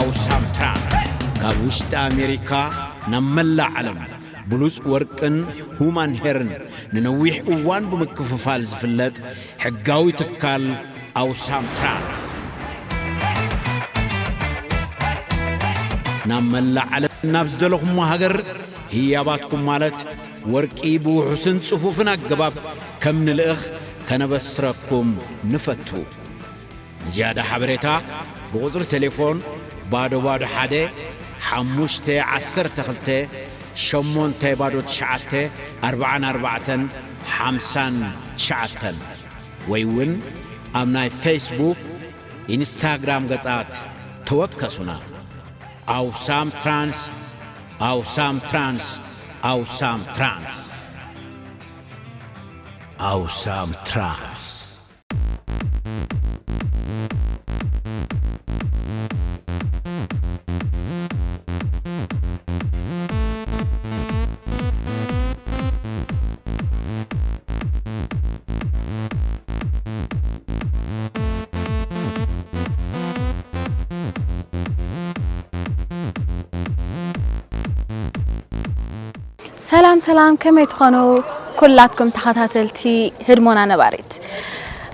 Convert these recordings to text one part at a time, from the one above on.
ኣውሳም ትራንስ ካብ ውሽጢ ኣሜሪካ ናብ መላእ ዓለም ብሉጽ ወርቅን ሁማን ሄርን ንነዊሕ እዋን ብምክፍፋል ዝፍለጥ ሕጋዊ ትካል ኣውሳም ትራንስ፣ ናብ መላእ ዓለም ናብ ዝደለኹሞ ሃገር ህያባትኩም ማለት ወርቂ ብውሑስን ጽፉፍን ኣገባብ ከም ንልእኽ ከነበስረኩም ንፈቱ። ንዝያዳ ሓበሬታ ብቁጽሪ ቴሌፎን ባዶ ባዶ ሓደ ሓሙሽተ ዓሰርተ ክልተ ሸሞንተ ባዶ ትሽዓተ ኣርባዓን ኣርባዕተን ሓምሳን ትሽዓተን ወይ እውን ኣብ ናይ ፌስቡክ፣ ኢንስታግራም ገጻት ተወከሱና። ኣውሳም ትራንስ፣ ኣውሳም ትራንስ፣ ኣውሳም ትራንስ፣ ኣውሳም ትራንስ። ሰላም ሰላም፣ ከመይ ትኾኑ ኩላትኩም ተኸታተልቲ ህድሞና ነባሪት?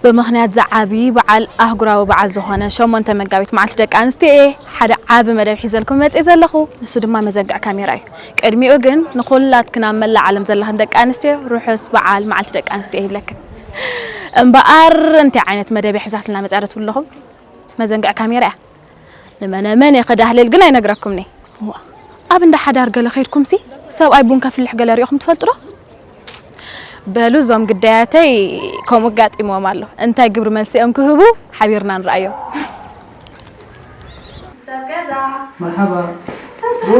ብምኽንያት ዝዓቢ በዓል፣ ኣህጉራዊ በዓል ዝኾነ ሸሞንተ መጋቢት መዓልቲ ደቂ ኣንስትዮ እየ ሓደ ዓቢ መደብ ሒዘልኩም መፅእ ዘለኹ። ንሱ ድማ መዘንግዕ ካሜራ እዩ። ቅድሚኡ ግን ንኹላትክን ኣብ መላእ ዓለም ዘለኽን ደቂ ኣንስትዮ ርሑስ በዓል መዓልቲ ደቂ ኣንስትዮ ይብለክን። እምበኣር እንታይ ዓይነት መደብ እየ ሒዛትና መፅኣ ዶ ትብሉ ኣለኹም? መዘንግዕ ካሜራ እያ። ንመነመን እየ ከዳህልል ግን ኣይነግረኩምኒ። እዋ፣ ኣብ እንዳ ሓዳር ገለ ከይድኩምሲ ሰብኣይ ቡን ከፍልሕ ገለ ሪኢኹም ትፈልጡ ዶ? በሉ፣ እዞም ግዳያተይ ከምኡ ኣጋጢምዎም ኣሎ። እንታይ ግብሪ መልሲ እዮም ክህቡ? ሓቢርና ንርኣዮም። ሰብ ገዛ። መርሓባ። ኦ።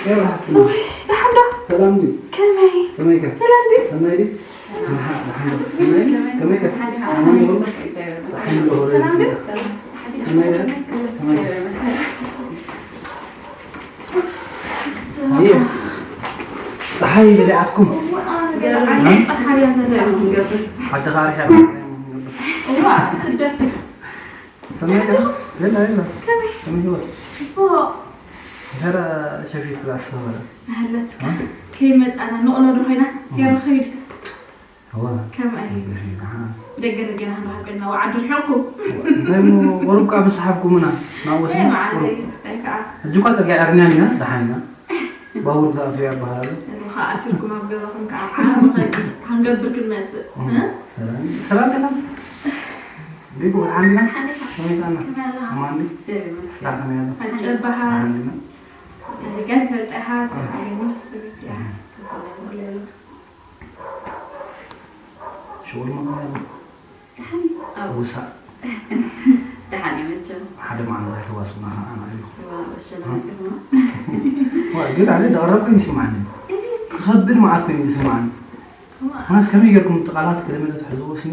ከመይ ረሓትኩም? ኡይ፣ ደሓን ዶ? ሰላም ድዩ? ከመይ? ከመይ ከ? ሰላም ድዩ? ሰናይ ድዩ? ደሓን፣ ደሓን ዶ? ከመይ? ከመይ ከ? ኣማን ዶ? ደሓን ዶ? ሰላም ድዩ? ከመይ ከ? ከመይ ከ? እየ። ፀሓይ በሊዓትኩም? እዋ፣ ገርም። እ? ፀሓይ እያ ዘለ ክንገብር። ዓዲ ኻሪሕ እያ ክንገብር። እዋ፣ ስደት እዩ። ሰናይ ዶ? የላ፣ የላ። ከመይ? ከመይ ህይወት? ጽቡቕ። እንጀራ ሸፊት ክላስ ሰበረ። ኣህለት። እ? ከይመጻና ንቕሎ ዶ ኮይና? እ። የረኸብ ኢልካ? እዋ። ከመይ? ጽቡቕ፣ ደሓን። ደገ ደገና ክንረኸብ ኮይና፣ ወዓዲ ርሒቕኩም። እንታይ እሞ፣ ቁሩብ ከኣ ብሰሓብኩምና፣ ናብኡ ስኒ፣ መዓረይ፣ ቁሩብ። ክስታይ ከኣ። ሕጂ እኳ ጽርግያ ዕርንያን ኢና፣ ደሓን ኢና። ባቡር ክኣቱ እያ ይበሃል ኣሎ። እሞ ከኣ ኣሲርኩም ኣብ ገዛኹም ከኣ ዓቢ ኸልቢ ክንገብር ክንመጽእ። እም፣ እ? ሰላም፣ ሰላም ዲኻ? ዲጉ፣ ደሓን ዲኻ? ደሓን ዲኻ? ከመይ ጠዓና? ከመይ ኣለኻ? ኣማን ዲ? እግዚኣብሔር ይመስገን። ስራሕ ከመይ ኣሎ? ሓቂ ጨባኻ? ደሓን ዲና? ሪጋ ትፈልጣ ኢኻ፣ እ። እግዚኣብሔር ይመስገን። እ። ጽቡቕ ነገር ኣሎ። ሽውል መኽንያቱ ደሓን እዩ። ኣው። ውሳእ። ደሓን እዩ መቸም። ሓደ መዓልቲ ኣይተዋስኡና ኸዓ ኣና እዩ። ዋ፣ ወሸላ እ? መጺኹማ። ዋ፣ ግን ኣነ ደቐረብ ኮይኑ ይስምዓኒ። እህ። ክኸብድ መዓት ኮይኑ ይስምዓኒ። ዋ። ምኽንያቱ ከመይ ጌርኩም እቲ ቃላት ከለመደ ትሕዝዎ ሲ?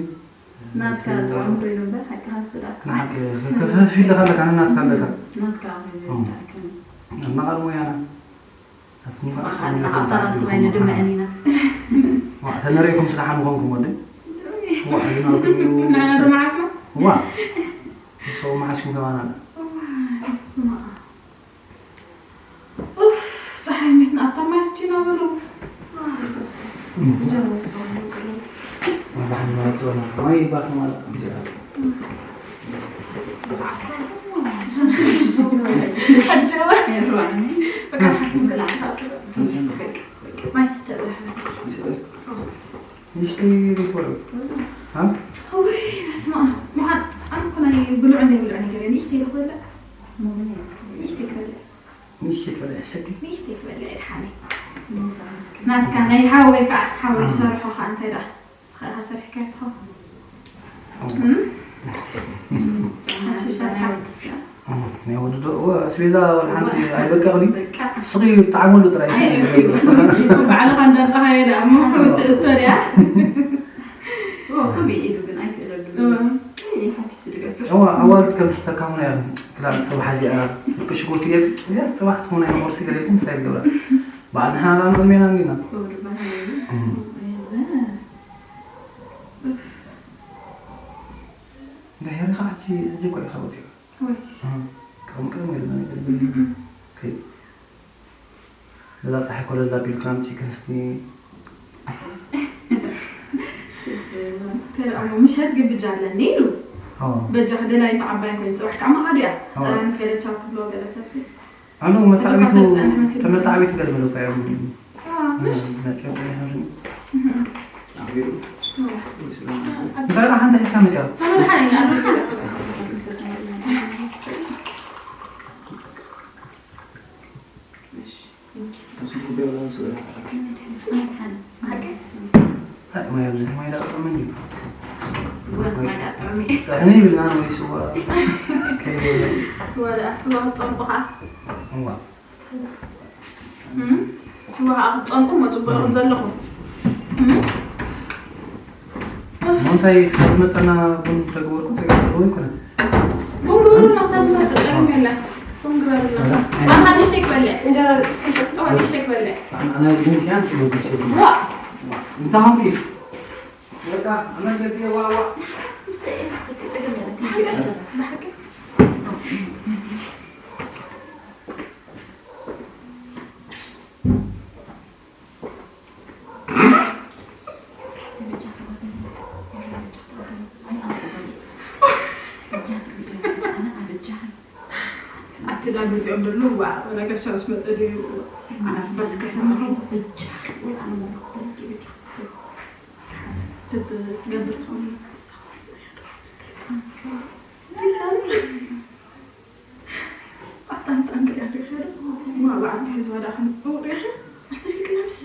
ናትካ ጥዑም ኮይኑ እምበር፣ ሓቅኻ ስዳ። ንሓቂ፣ ከ-፣ ከፈፊ ኣለካ ኣለካ፣ ንናትካ ኣለካ። ናትካ ኮይኑ እ። ይርዳእካ። እናቓል ሞያና። ኣፍኩም ከዓ ኣነ ሰሚዕኩም ኣፍታ ናትኩም ተዓቢርኩም ኣይንድምዕን ኢና። ዋ፣ ተነሪእኩም ስለ ሓምኾንኩም ወደይ። ዋ፣ ሕዝናኩም እዩ። ንሕና ዶ መዓስና? ዋ፣ ንስኹም መሓሽኩም ከማና። ዋ፣ እስማ። ኡፍ፣ ፀሓይ ሜት ንኣታ ማይ ስቲና በሉ። ዋ፣ እም። ጀርባ ተባሉ ቅሉ። መብራህን መረፅና። ማይ ይባክ ማለት እንጀራ። ንእሽተይ ሪኮርድ። ሃ? ውይ፣ በስመ ኣብ። ምዃን፣ ኣነ እኮ ናይ ብልዑ ናይ ብልዑ ነገር እየ። ንእሽተይ ዶ ክበልዕ? ንእሽተይ ክበልዕ። ንእሽተይ ክበልዕ ይሕሸኪ? ንእሽተይ ክበልዕ እየ ደሓነይ። ናትካ ናይ ሓወይ ከዓ፣ ሓወይ ዝሰርሖ ከዓ እንታይ ደኣ? ንስኻ ኢኻ ሰሪሕካዮ ትኸውን። እም? እም? ሓሽሽ ኣልካ። እም፣ ናይ ወዲ ዶ? እወ፣ ኣስቤዛ ወላ ሓንቲ እወ። ኣይበቀቕን እዩ። በቃ። ስቕ ኢሉ ይጠዓመሉ ጥራይ። ኣይ፣ ስቕ ኢሉ። ባዕልኻ እንዳምጻኻዮ ደኣ እሞ ትእቶ ድያ? እወ፣ ከምኡ ኢሉ ግን ኣይክእለሉን። እወ። ኣይ፣ ሓፊሱ ዝገብር። እወ፣ ኣዋልድ ከም ዝተካሙና እዮም። ክላል ጽባሕ እዚኣ ደቂ ሽጉርቲ ገይሩ፣ እዚኣስ ጽባሕ ትኾን እያ ንቁርሲ ገለ ይኹን ምሳይ ዝገብራ። በዓል ንሕና ደኣ ንቕድሜና እንዲና። እወ፣ ድማ ሃይሉ። እም። እወ። እንታይ ሄሪኻ ሕጂ፣ ሕጂ እኮ ኢኻ ወፂኻ። ወይ። እም። እዛ ፀሓይ ኮለል ኣቢልካ ኣምፂ ክንስኒ። ምሸት ግን ብጃ ኣለኒ ኢሉ በጃ ደላይ ተዓባይ ኮይኑ ፅባሕ ከዓ መኻዱ እያ። ጠራኒ ከይደ ቻው ክብሎ ገለ ሰብሲ ኣነ መታዕቢቱ ተመታዕቢቱ ገለ መለኳ እዮም። ምሽ መፅኦ ይሃዝኒ። እንታይ ደኣ ሓንቲ ሒዝካ መፅኣ? ማይ ኣብዚ ማይ ዳኣ ጥዑምን እዩ። ጥዕኒ ይብልና ወይ ስዋ ከይበለ ስዋ ደኣ ስዋ ክትፀምቁ ከዓ እዋ ስዋ ከዓ ክትፀምቁ እሞ ፅቡቅ ኢኹም ዘለኹም። እሞ እንታይ ክሳብ መፀና ቡን ተግበርኩም ተግበርዎ ይኮነ ቡን ግበሩልና ክሳብ ዝመፅእ ፀገም የለን። ቡን ግበሩልና። ጣፋ ንእሽተይ ክበልዕ እንጀራ ጣፋ ንእሽተይ ክበልዕ ኣነ ቡን ክያን ጽቡቅ ይስሩ ዋ እንታሁም ዲ በቃ ኣመን ገዲ ዋዋ ምስተይ ሰቲ ፀገም የለን። ብሓቂ ኣቲ ዳ ገዚኦም ደሎ ዋ ወላ ጋሻ ምስ መጸ ድዩ ኣናስ ባስ ከፈና ሒዞ ድብ ዝገብር ትኾኒ ኣጣን ጣን ክያ ሪኸ ዋ በዓል ትሕዝዋ ዳ ከም ሪኸ ኣስተሪልክና ደስ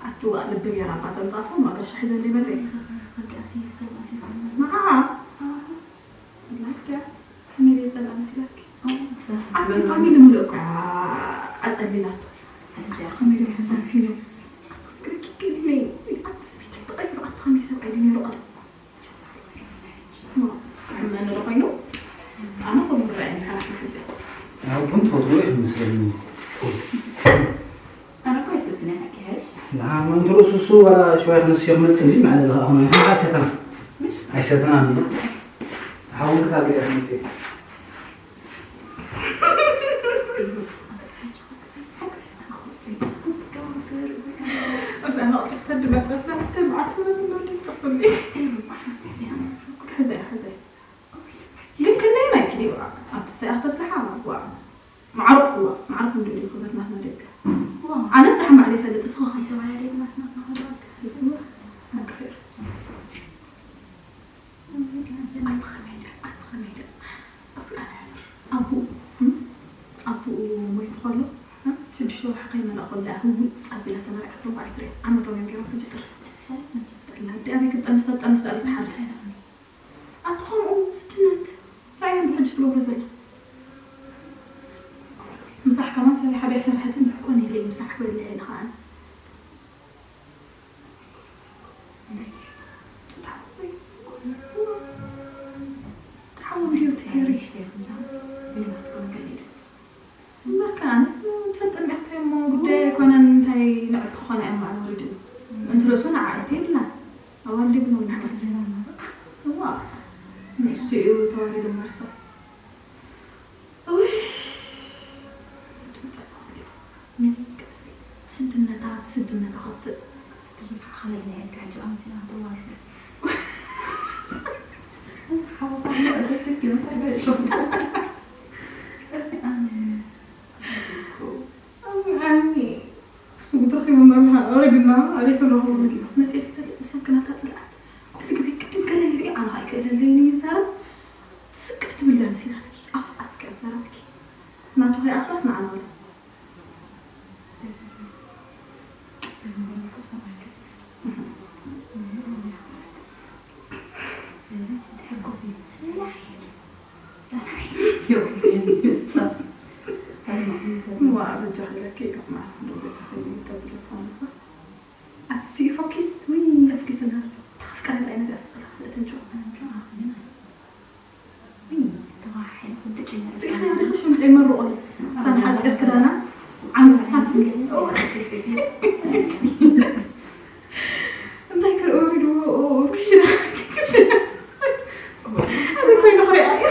ኣትዋ ልቢ ገይራ እኳ ተምጻእቶም ኣገሻ ሒዘ እንዲመጽእ ንዓ ላኪያ ከመይ ጸላ መሲላትኪ ኣቲ ፋሚሊ ምሉእ እኳ ኣጸሊላቶ ከመይ ተፈንፊኑ ግርግግልኒ ኣቲ ሰበይቲ ተቐይሩ ኣቲ ከመይ ሰብኣይ ድነሩ ቀረ ሕመኒ ዶ ኮይኑ ኣነ ከምኡ ዝረኣየኒ ሓላፍነት እዚኣ ያው ቡን ትፈትዎ ኢኹም መስለኒ። ኣነ እኮ ኣይሰትን እየ ሓቂ ሓይሽ ንዓመንቱ ርእሱ እሱ ዋላ ሽዋይ ክንስዮ ክመጽእ እንዲ ማዕለ ዝኸኣ ኾነ ሓንካ ኣይሰተና ኣይሰተና እንዲ ተሓውን ክሳብ ገለ ክመጽእ መቕጠፍታ ድመፀፍና ዝተብዓት ጽፉኒ ሕዘያ ሕዘያ ግን ክንደይ ናይ ክዲ ኣብቲ ሰያ ተፍልሓ ዋ ማዕሮ ዋ ማዕሮ ክንዲ እዩ ክብረት ናትና ደቂ ኣነስ ደሓን ባዕለ ይፈልጥ እስኻ ከይሰማያ ደቂ ናትና ናኸዳ ስስሙ ኣክር ኣቦኡ ኣቦኡ ሞይቱ ከሎ ሽዱሽተ ወርሒ ከይመልኣ ከሎ እያ ህውእ ጸቢላ ተመርዓቶም ኣይትርኢ ዓመቶም እዮም ገይሮም ሕጂ ጥሪ ጥላ ኣዲኣ ኣበይ ክትጠንስ ተጠንስ ዳኣ ትሓርስ ኣቲ ከምኡ ስድነት ራእዮም ብሕጂ ትገብሮ ዘላ ምሳሕ ከማን ሰሪሓ ዶ ኣይሰርሐትን ብሕቆ ነይረ ምሳሕ ክበልዕ ኢለ ከኣ ሓወም ድዩ ትሄሪ እምበርከ ኣነስ ትፈልጠኒ ኢኽቲ እሞ ጉዳይ ኣይኮነን እንታይ ንዕልቲ ክኾና እዮም ማዕለ ወሪድኒ እንት ርእሱ ንዓ ዕልቲ የብላን ኣዋልድ ይብሎም ንዓልቲ እዋ ንእሱ እዩ ተዋሪዱ መርሳስ ስድነታ ስድነታ ከፍእ ስድርሳ ካልእ ናይ ዕድጋ ሕጂ ኣምሲና ተዋርዱ ሓወታ ደስክ ይመስል ኣነ እሱ ጉድረኺ መመርሃ ረግና ኣበይ ክንረኽቦ መፂኡ መፅእ ይፈልጥ ብሰብ ክናታ ፅልኣት ኩሉ ግዜ ቅድም ገለ ይርኢ ኣነ ከዓ ይክእለለይ ይዛረብ ስክፍ ትብል ዳ መሲላትኪ ኣፍ ኣፍካ ይዛረብኪ ናቱ ከይኣኽላስ ንዓና ወላ ኣቲ ስዩ ፈኪስ ወይ ኣፍኪስና ተፍቀረት ዓይነት ያስላ ለተንጭ ሪእና ደቂ ሽምጥ የመርቆ ሳን ሓፂር ክዳና ዓመት ሳት እንታይ ክርኢ ወሪድዎ ክሽና ክሽና ኣነ ኮይኑ ክሪኣ እያ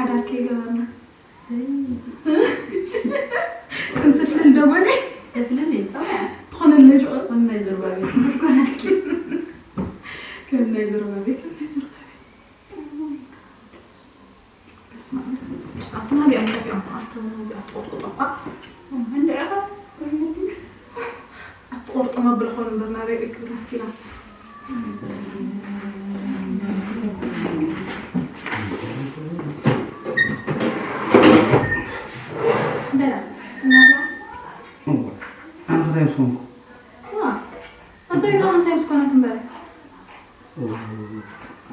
ሓዳር ከይገበርና ክንስፍልል ዶ በለ? ስፍልል እዩ፣ ጠብዓ። ትኾነለይ ሽዑ? ከም ናይ ዘሩባቤል ክትኮነልኪ። ከም ናይ ዘሩባቤል፣ ከም ናይ ዘሩባቤል። በስመ ኣብ መንፈስ ቅዱስ። ኣብቲ ናብኦም ጠፊኦም ተኣርተው ነዚ ኣትቆጥቁጦ እኳ። እንድዒ ኸ? ኣትቆርጦም ኣብል ኾኑ እምበር ናበይ ወይ ክብል ምስኪና። ደላ፣ እናብላ። እዋ፣ ኣነ እንታይ ምስ ኮንኩ? እዋ፣ ኣሰቢኻ እንታይ ምስ ኮነት እምበር? እዋ፣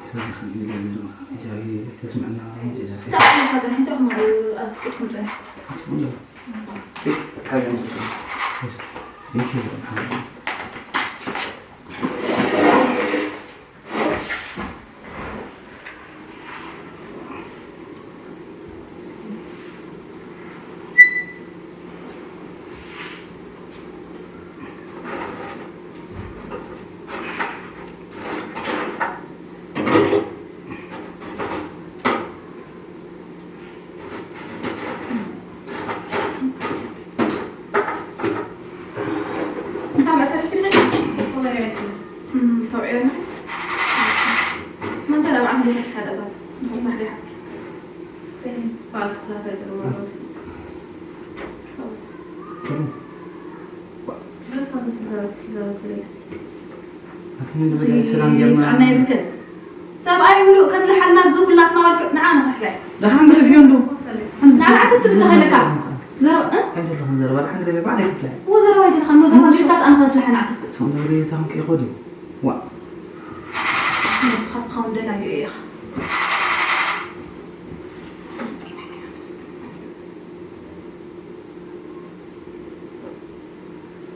ኢሳብ ይኽእል እዩ ኢለ ነይሩ። ኢሳብ ተስምዕና፣ እንታይ ኢሳብ? ተኣሊኻ ጽንሕ፣ እንታይ ኹም ኣብ ስቅትኩም ጽንሕ? ጥዕና የብልክን። ሰብኣይ ምሉእ ከፍልሓልና ዝኹላትና ወርቂ ንዓ ንኽሕዘ። ደሓን ግደፍዮ እንዶ። ንዓ ተስግጃ ከለካ። ዘረባ፣ እ? ኣይደለኹም ዘረባ፣ ደሓን ግደፍዮ፣ ባዕለይ ክፍልሕ። እዎ ዘረባ ኣይደለኻን፣ እሞ ዘረባ ጌርካስ ኣነ ከፍልሓ ንዓ ተስግጃ። ሰው እንደው ቤታ ከም ከይኸዱ። ዋ። ንስኻስ ኻውን ደላዩ ኢኻ።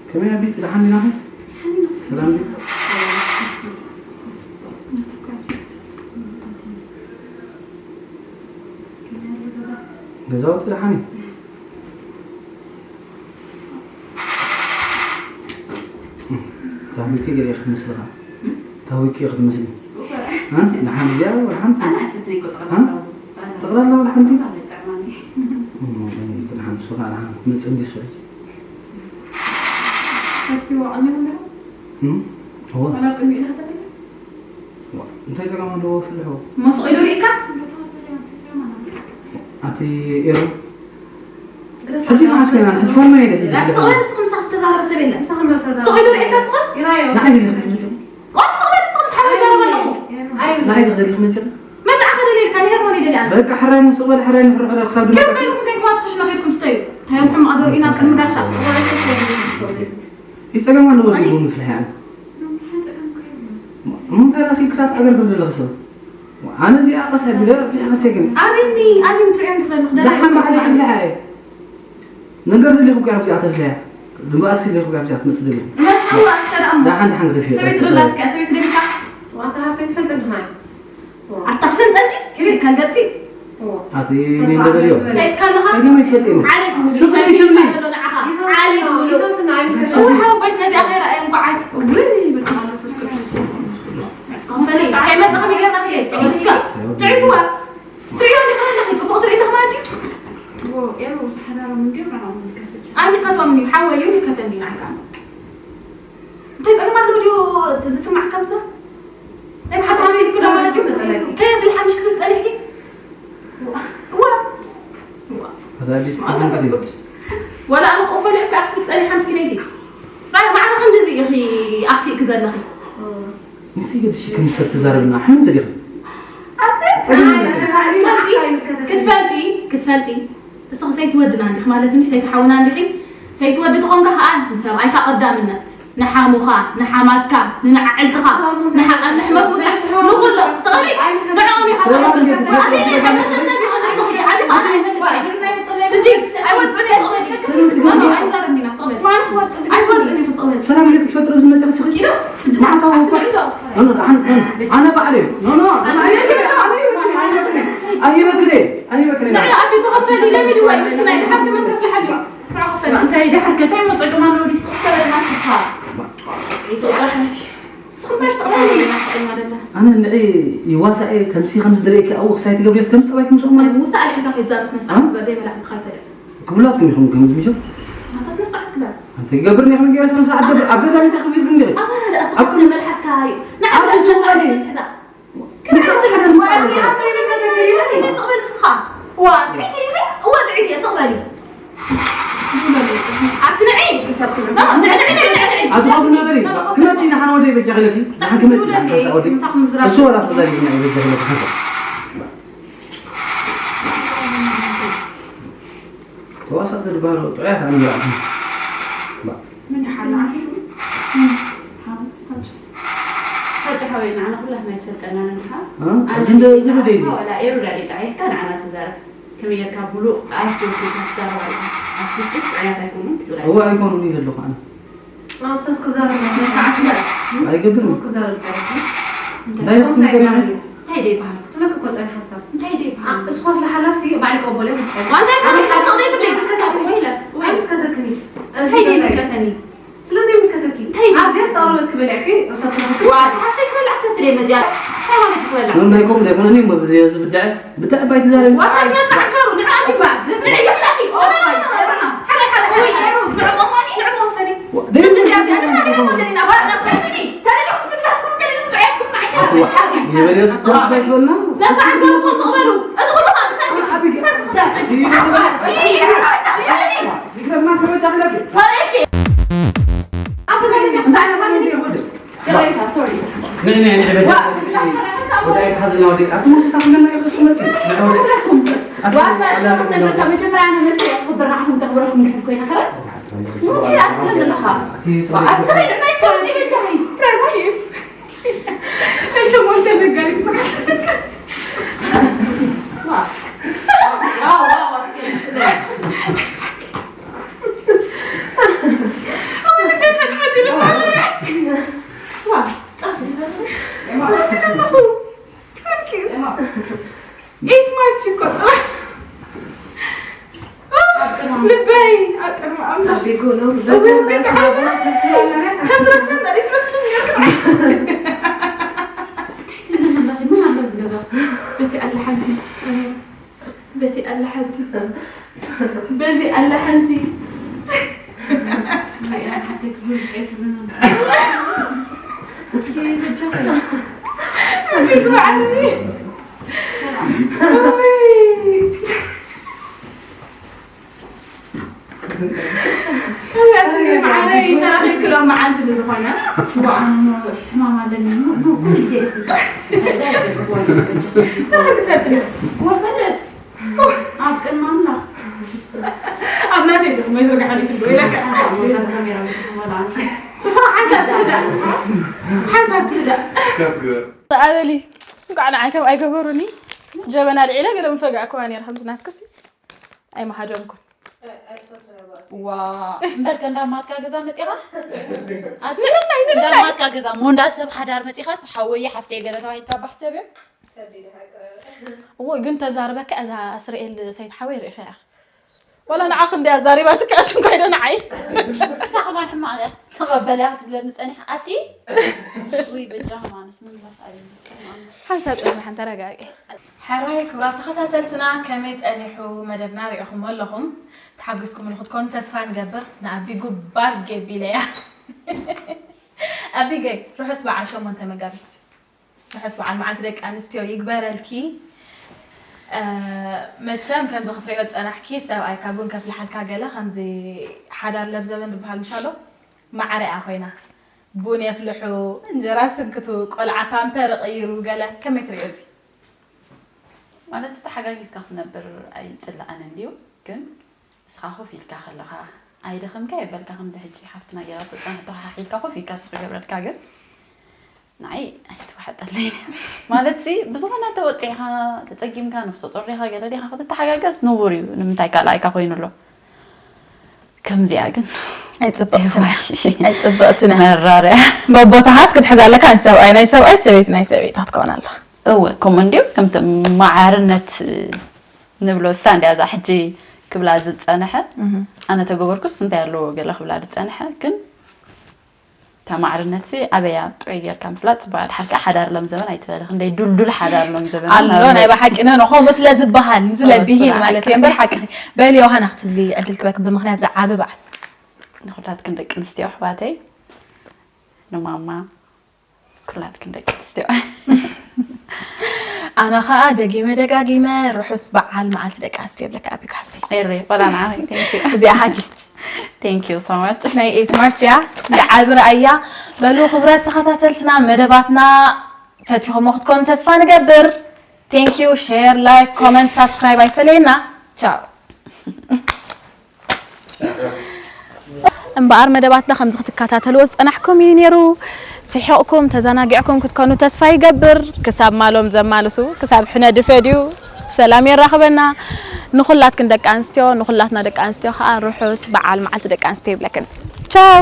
ከመይ ኣቢት፣ ደሓን ዲና? ሰላም ዲ? ገዛውቲ ደሓን እዩ። ታዊኪ ገለ ክትመስልኻ። ታዊኪ ክትመስሊ። እ? ደሓን እዚኣ ወላ ሓንቲ? ኣነ ኣይሰትን እኮ ጠቕላላ። እ? ጠቕላላ ወላ ሓንቲ? ኣነ ጥዕማኒ። እሞ፣ ደሓን፣ ንሱ ኸዓ ደሓን ክትመጽእ እንዲ ስርዚ። ፈስቲቫል ኣለዎ እንዶ? እም? እወ። ዋላ ቅድሚኡ ኢኻ ተበለ? ዋ፣ እንታይ ጸገም ኣለዎ ፍልሑ? እሞ ስቕ ኢሉ ርኢካ? ኣቲ ኤሩ፣ ሕጂ መዓስ ኮይና? ሕጂ ፋልማ ኢለ ሕጂ ላብ ስቕ በል፣ ንስኻ ምሳኻ ዝተዛረበ ሰብ የለን። ምሳኻ ምሳኻ ስቕ ኢሉ ርኢካ ስቕ በል። ይራዮ። ንዓይ ኢለ ክትመጽእ? ቆም ስቕ በል፣ ንስኻ ምስ ሓወይ ይዛረብ ኣለኹ። ኣይብላን። ንዓይ ኢለ ክትመጽእ? መን ንዓኻ ደልየልካ? ንሄርሞን ይደልያ ኣነ። በቃ ሕራይ እሞ ስቕ በል፣ ሕራይ ንሕርሕረ ክሳብ ድምጻ። ገርመልኩም ከይትባትኹ ሽነ ከይድኩም ስተዩ። እንታይ እዮም ሕማቕ ዶ ርኢና ቅድሚ ጋሻ? ይጸገም ኣለዎ ድዩ ቡን ምፍልሕ እያ? እሞ እንታይ ራእሲ ክታት ኣገርግር ዘለኺ ሰብ? ኣነ እዚኣ ቀስ ኣቢለ ኣፍሊሐ ከሰግን። ኣብኒ፣ ኣብኒ ትርእዮም ትኽእል ኣለኹ። ደሓን ባዕለይ ክፍልሓ እየ። ነገር ደሊኹ እኮ ኣብዚኣ ተፍልያ። ድምባኣሲ ደሊኹ ኣብዚኣ ትመጽእ ደሊኹ። እነትኸዋ ኣትሰራ እሞ። ደሓን፣ ደሓን ግደፍዮ። ሰበይቲ ዶ ኣላትካ? ሰበይቲ ደሊካ? ዋታ ሃብተይ ትፈልጥ እንዲኻ? ኣታ ክፈልጠልኪ? ክልተ ካልገጽኪ? ኣቲ ሶስት ምን ደበልዮ? ሰዓት ሰይድ ካለኻ? ሰይድ ምን ትፈልጥ? ዓሌት ውሉ። ስፍሪ ሰይድ ትብሊ? ካለሎ ንዓኻ። ዓሌት ውሉ። ይፈፍና ኣይንፈሽ። እወ፣ ሓወቦይስ ነዚኣ ከይረኣየ እንኳዕ ኣይ-፣ ውይ፣ በስመ ኣብ መንፈስ ቅዱስ። ፈሊ፣ ከይመጽእ ከመይ ገይርና ክንከይድ? እስከ፣ ትዕትዋ። ትርእዮ ትኽእል ኣለኺ፣ ጽቡቕ ትርኢ ኣለኺ ማለት ድዩ? እዎ፣ ኤሩ፣ ዝሓዳሮም እንድዮም ንዕኦም ዝከፍል። ኣይምልከቶም እዩ፣ ሓወይ እዩ፣ ይምልከተኒ ንዓካ። እንታይ ጸገም ኣለዎ ድዩ እቲ ዝስማዓካ ምሳኻ? ናይ ብሓቂ ኣስኢልኪ ዶ ማለት ድዩ? ከየፍልሓ ምሽ ክትብል ጸኒሕኪ? እዋ። እዋ። ኣዛሊት ስማ፣ መንፈስ ቅዱስ። ወላ ኣነ ክቕበሎ እኮ ክትብል ጸኒሓ ምስኪነይቲ። ራይ፣ ማዕረ ክንድዚ ኢኺ ኣኽፊእኪ ዘለኺ። እንታይ ገድሽ ከም ሰብ ትዛረብና? ሓንቲ ዲኺ? ኣንተ ጸገም ኣይ፣ የለን። ክትፈልጢ፣ ክትፈልጢ፣ ክትፈልጢ። እስኺ ሰይቲ ወድና እንዲኺ ማለት እንዲ ሰይቲ ሓውና እንዲኺ። ሰይቲ ወዲ ተኾንካ ኸኣ ንሰብኣይካ ቀዳምነት፣ ንሓሙኻ፣ ንሓማትካ፣ ንንዓዕልትኻ፣ ንሓ-፣ ንሕመት ሙትካ፣ ንኹሎ፣ ስቕሊ፣ ንዕኦም ኢኻ ሰላም ተቐብል። እንዴት ኣበይ ናይ ሕብረተሰብ ኢኺ ንስኺ? ዓቢኻ ኣነ ኣይፈልጥን እየ። ስዲ፣ ኣይወጽእን እየ፣ ስቕሊ። ሰላም ትገብሪ? ኣይዛረብን ኢና፣ ስቕሊ። ኣይትወጽእን ኢኺ፣ ስቕሊ። ሰላም እንዴት ትፈጥሩ ዝመጽእ ስኺ? ኪዶ፣ ስድስት ማዕታዊ ሰዓት እኮ ትውዕሎ። ኖ፣ ኖ፣ ኣነ፣ ኣነ ባዕለይ። ኖ፣ ኖ፣ ኣነ ኣይበክሬ፣ ኣነ ኣይበክሬ፣ ኣይበክሬ፣ ኣይበክሬ። ንዕላ ኣቢጎ ከፈል ኢለ ሚድዋ እዩ፣ ምሽክና እዩ፣ ድሓር ከመን ከፍልሓሉ እዩ። እንታይ ድሓር ከ እንታይ ሞ ጸገም ኣለዎ? ዲስ ክተበልና ስኻ። ይስቕ ጥራሕ መሲ። ኣነ ንዒ ይዋሳኤ ከምሲ ከምዚ ድርእየኪ ኣብኡ ክሳይ ትገብርዮስ ከምዚ ጠባይ ክምስኦም ማለት ውሳእ ልዕልካ ከይዛረብ ስነ ስርዓት ግበር ዘይበላዕካ ከይተልዕ ክብላኩም ኢኹም ከምዚ ሚሾ ናታ ስነ ስርዓት ግበር እንታይ ገብር ኔ ከምገረ ስነ ስርዓት ገብር ኣብ ገዛ ቤት ክብር ብንገ ኣባና ደኣ ስኻስ መልሓስካ እዩ ንዓብ ኣብ ገዛ ስርዓት ማለት ትሕዛ ስቕበል ስኻ ዋ ጥዒት ሪኺ እወ ጥዒት እየ ስቕበሊ ኣብቲ ንዒ ንዒ ንዒ ንዒ ኣትኻፉ ነበሪ ክመቲ ንሓን ወደ ይበጃ ክለኪ ንሓን ክመቲ ንሓን ሓንሳ ወደ እሱ ወላ ተዛሪብና ይበጃ ክለኪ ሓንሳ ተዋሳእቲ ዝበሃሉ ጥዑያት ኣነ ይረኣኹም ምን ተሓላ ዓሹ ሓጭ ሓበይ ንዓና ኩላትና ይፈልጠና ንሓ እዚ እንደ እዚ ደይዚ ወላ ኤሩ ዳዲ ጣዒካ ንዓና ትዛረብ ከመይ ጌርካ ብሉእ ኣርቲስት ኢልካ ትዛረብ ኣለኻ ኣርቲስትስ ጥዑያት ኣይኮኑን ክትብል እዋ ኣይኮኑን ኢለ ኣለኹ ኣነ ኣውሰስ ክዛረብ መስማዓት ኣይገብርን ሰስ ክዛረብ ጸርኩ እንታይ ኢኹም ትዘርግሑ እንታይ ደይ በሃል ትብለክ እኮ ጸኒሓ ሓሳብ እንታይ ደይ በሃል እስኳ ፍለ ሓላሲ ባዕሊ ቀበሎ ይብልጸ ዋንታ ይኮነ ሰሰቕ ደይ ትብለይ ከዛ ኮይለ ወይ ከተክኒ እንታይ ደይ ምልከተኒ ስለዚ ይምልከተኪ እንታይ ኣብዚኣ ዝተቐረበ ክበልዕኪ ርሰብ ዋ ተሓፍተይ ክበልዕ ሰትደ መዚያ እንታይ ማለት ትበልዕ ምንም ኣይኮም ዘይኮነኒ እሞ ብዘይ እዚ ብድዐ ብድዐ ባይ ትዛረብ ዋታ ስነ ስርዓት ንዓቢ ጓል ንዕይ ይብላኪ ኦይ ሓራይ ሓራይ ወይ ንዕሞ ኾኒ ንዕሞ ፈኒ ኤት ማርች እኮ ጽባሕ ልበይ ኣብ ቅድሚ ኣምላኽ ከምዝረሰን ሪት መስልኝ በቲ ኣላ ሓንቲ በቲ ኣላ ሓንቲ በዚ ኣላ ሓንቲ ተረኺብክሎም መዓልቲ ብዝኾነ ሕማም ኣለኒ ወፈለጥ ኣብ ቅድሚ ኣምላኽ ኣብ ናተይ ዲኹም ይዝርግሓኒ ትብሎ ኢለካ ሓንሳብ ትህዳእ ሓንሳብ ትህዳእ ኣበሊ እንኳዕ ንዓይ ከም ኣይገበሩኒ ጀበና ልዒለ ገለ ምፈጋእኩዋ ነይረ ከምዚ ናትክሲ ኣይመሃደምኩን ዋ እምበር ከ እንዳማትካ ገዛ መፂኻ ኣቲ እንዳማትካ ገዛ ሞ እንዳ ሰብ ሓዳር መፂኻስ ሓወየ ሓፍተየ ገለ ተባሂልካ ባሕሰብ እዮም እዎ ግን ተዛርበካ እዛ እስራኤል ሰይት ሓወይ ርኢኻ ኢኻ ዋላ ንዓኺ እንድያ ኣዛሪባትካ ሽንኳይ ዶ ንዓይ እሳ ከማን ሕማቕ ርያስ ተቐበልያ ክትብለኒ ፀኒሓ ኣቲ ውይ በጃ ከማንስ ምምላስ ኣበኒ ሓንሳብ ጥርና ሓን ተረጋጊ ሕራይ ክብራት ተኸታተልትና ከመይ ጸኒሑ መደብና ሪኢኹሞ ኣለኹም ተሓጒስኩምሉ ክትኮኑ ተስፋ ንገብር ንኣቢ ጉባር ገቢለያ ኣቢገይ ርሑስ በዓል ሸሞንተ መጋቢት ርሑስ በዓል መዓልቲ ደቂ ኣንስትዮ ይግበረልኪ መቸም ከምዚ ክትሪኦ ዝጸናሕኪ ሰብኣይካ ቡን ከፍልሓልካ ገለ ከምዚ ሓዳር ለብዘበን ዝበሃል ምሻሎ ማዕረ እያ ኮይና ቡን የፍልሑ፣ እንጀራ ስንክቱ፣ ቆልዓ ፓምፐር እቕይሩ ገለ ከመይ ትሪኦ እዚ? ማለት ተሓጋጊዝካ ክትነብር ኣይፅላእን እንድዩ ግን እስኻ ኮፍ ኢልካ ከለኻ ኣይደኸምካ የበልካ ከምዚ ሕጂ ሓፍትና ገይራቶ ፃንሕቶ ሓሓ ኢልካ ኮፍ ኢልካ ንሱ ክገብረልካ ግን ንዓይ ኣይትውሓጠለይ ማለት ሲ ብዝኾነ ተወፂዕኻ ተፀጊምካ ነፍሰ ጡር ዲኻ ገለ ዲኻ ክትተሓጋገዝ ንቡር እዩ ንምንታይ ካልኣይካ ኮይኑ ኣሎ ከምዚኣ ግን ኣይፅብቕትን እያ ኣይፅብቕትን እያ መራርያ በቦታኻስ ክትሕዝ ኣለካ ንሰብኣይ ናይ ሰብኣይ ሰበይቲ ናይ ሰበይታ ክትከውን ኣለኻ እወ ከምኡ እንድዩ ከምቲ ማዓርነት ንብሎ እሳ እንድያ እዛ ሕጂ ክብላ ዝፀንሐ ኣነ ተገበርኩስ እንታይ ኣለዎ ገለ ክብላ ዝፀንሐ ግን እታ ማዕርነትሲ ኣበያ ጥዑይ ጌርካ ምፍላጥ ጽቡቕ። ሓዳር ሎም ዘበን ኣይትበለ፣ ክንደይ ዱልዱል ሓዳር ሎም ዘበን ኣሎ። ናይ ብሓቂ ነው ነው ኾም ስለ ዝበሃል ስለ ብሂል ማለት እየ እምበር ሓቂ። በል ዮሃና ክትብሊ ዕድል ክበክ ብምኽንያት ዝዓቢ በዓል። ንኹላትክን ደቂ ኣንስትዮ ኣሕዋተይ፣ ንማማ፣ ኩላትክን ደቂ ኣንስትዮ። ኣነ ከዓ ደጊመ ደጋጊመ ርሑስ በዓል መዓልቲ ደቂ ኣንስትዮ ብለካ ኣቢ ካፌ። ኤሪ ቆላና። Thank you። እዚኣ ሃ ጊፍት Thank you so much። ናይ ኤት ማርች እያ። ንዓቢ ረኣያ። በሉ ክቡራት ተኸታተልትና መደባትና ፈቲኹሞ ክትኮኑ ተስፋ ንገብር። Thank you። Share፣ like፣ comment፣ subscribe ኣይፈለየና። ቻው። እምበኣር መደባትና ከምዚ ክትከታተልዎ ዝጸናሕኩም እዩ ነይሩ። ስሒቕኩም ተዘናጊዕኩም ክትኮኑ ተስፋ ይገብር። ክሳብ ማሎም ዘማልሱ፣ ክሳብ ሕነ ድፈድዩ ሰላም የራኽበና። ንኹላትክን ደቂ ኣንስትዮ፣ ንኹላትና ደቂ ኣንስትዮ ከዓ ርሑስ በዓል መዓልቲ ደቂ ኣንስትዮ ይብለክን። ቻው።